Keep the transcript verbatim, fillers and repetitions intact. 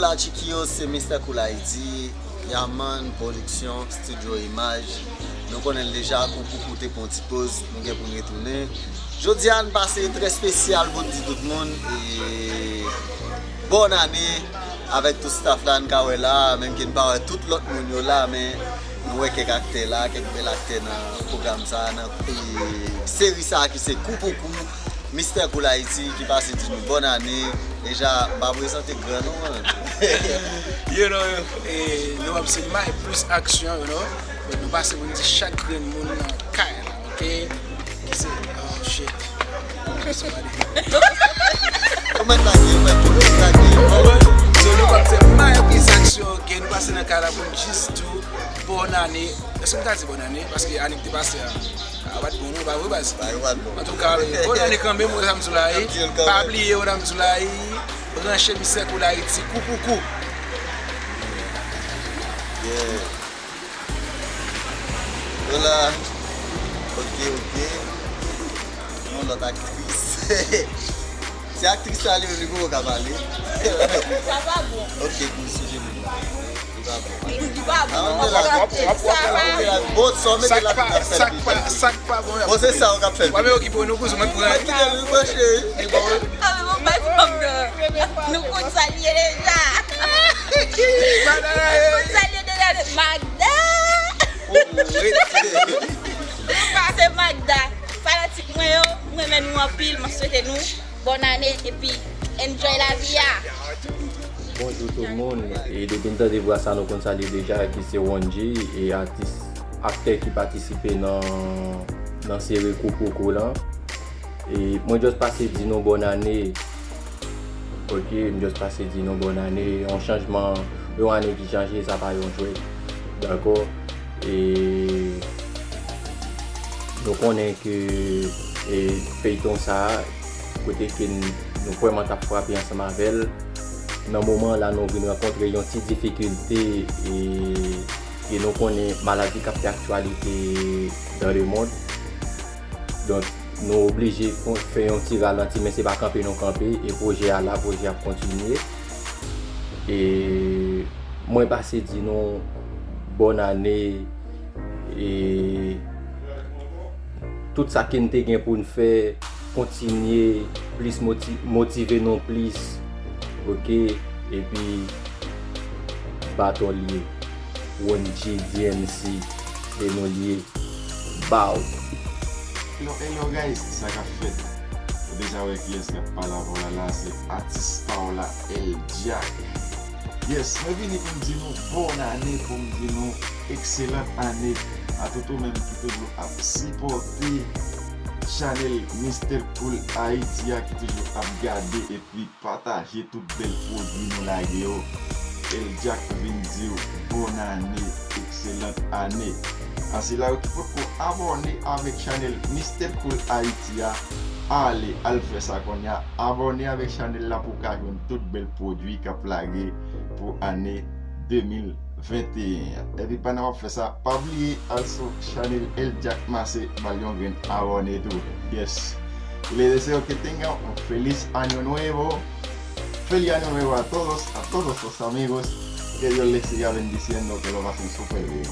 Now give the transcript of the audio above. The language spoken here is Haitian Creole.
La Chikio, se Mister Cool Haiti, Yaman Production, Studio Image. Nou konnen l deja, Koukoukou te pran yon ti poz, nou gen pou n retounen. Jodi a, n pase trè espesyal pou n di tout moun, e bòn ane avèk tout staff la, n ka wè la, menm ke n pa wè tout lòt moun yo la, men nou wè kèk aktè la, kèk bèl aktè nan pwogram sa, nan, e, seri sa ki se Koukoukou. Mister Cool Haiti ki pase di nou bòn ane. Deja, m pa prezante gran non, man. You know, e, nou ap se may plis aksyon, you know. But nou pase pou n di chak grenn moun nan kay la, ok? Ki se, oh shit. Somebody. Ou mèt lage, ou mèt, ou mèt lage. So nou pase may plis aksyon, ok? Nou pase nan kay la pou n jis di w bòn ane. Èske m ka di bòn ane? Paske ane ki te pase a, a pa t bon non, pa vre baz? Pa yo pa t bon. Antouka, bòn ane kanmenm, wè sa m di w la, e. Pa bliye, wè sa m di w la, e. Branche Mister Cool Haiti, Koukoukou. Yeah. Hola. Ok, ok. Yon lòt aktris. Se aktris sa li menm li poko ka pale. Sa pa bon. Ok, pou sou jenou. Li pa bon. Li pa bon. Ah, on est là. Sa pa bon. Bon, sa w mete Sak la pa, pou fè sak pa, piblik. sak pa bon. Bon, se sa w k ap fè. Wè, men okipe w, nou kouzou, mwen pran. Kite l branche. Li bon. Ah, men bon, pa di m nan. Nou konn sa l ye deja. Nou konn sa l ye deja, Magda. Nou pase Magda. Fanatik mwen yo, m renmen nou anpil, mwen swete nou bòn ane epi enjoy lavi a. Bonjou tout moun, e depi n tande vwa sa nou konn sa l ye deja ki se One G, e atis, aktè ki patisipe nan, nan seri Koukoukou lan. E mwen just pase di nou bòn ane, ok, m just pase di nou bòn ane, yon chanjman, yon ane ki chanje, sa pa yon jwèt, dakò? E nou konnen ke, e, feyton sa a, kote ke n, nou vrèman t ap frape ansanm avè l, nan moman la nou vin rankontre yon ti difikilte, e, e nou konnen maladi k ap fè aktyalite dans le monde. Donk, nou oblije fon- fè yon ti ralanti, men se pa kanpe nou kanpe, e pwojè a la, pwojè ap kontinye. E mwen pase di nou bòn ane, e tout sa ke n te gen pou n fè, kontinye plis moti- motive nou plis, ok, epi baton l ye, One G D M C, e nou l ye, baw. Hello, hello guys, sa k ap fèt? Ou deja wè kiyès k ap pale avè w la la, se atis pa w la, El Jack. Yes, mwen vini pou m di nou bòn ane, pou m di nou ekselan ane a tout ou menm ki toujou ap sipòte chanèl Mister Cool Haiti a, ki toujou ap gade epi pataje tout bèl pwodui nou lage yo. El Jack vin di w bòn ane, ekselan ane. A sila yo ki potko abòne avèk chanèl Mister Cool Haiti a, ale al fè sa kounye a. Abòne avèk chanèl la pou w ka jwenn tout bèl pwodui k ap lage pou ane de mil venteyen an. Epi pandan w ap fè sa, pa bliye al sou chanèl El Jack Massé, ba l yon grenn abòne tou. Yes. Les deseo que tengan un feliz año nuevo. Feliz año nuevo a todos, a todos los amigos. Que Dios les siga bendiciendo, que lo pasen súper bien.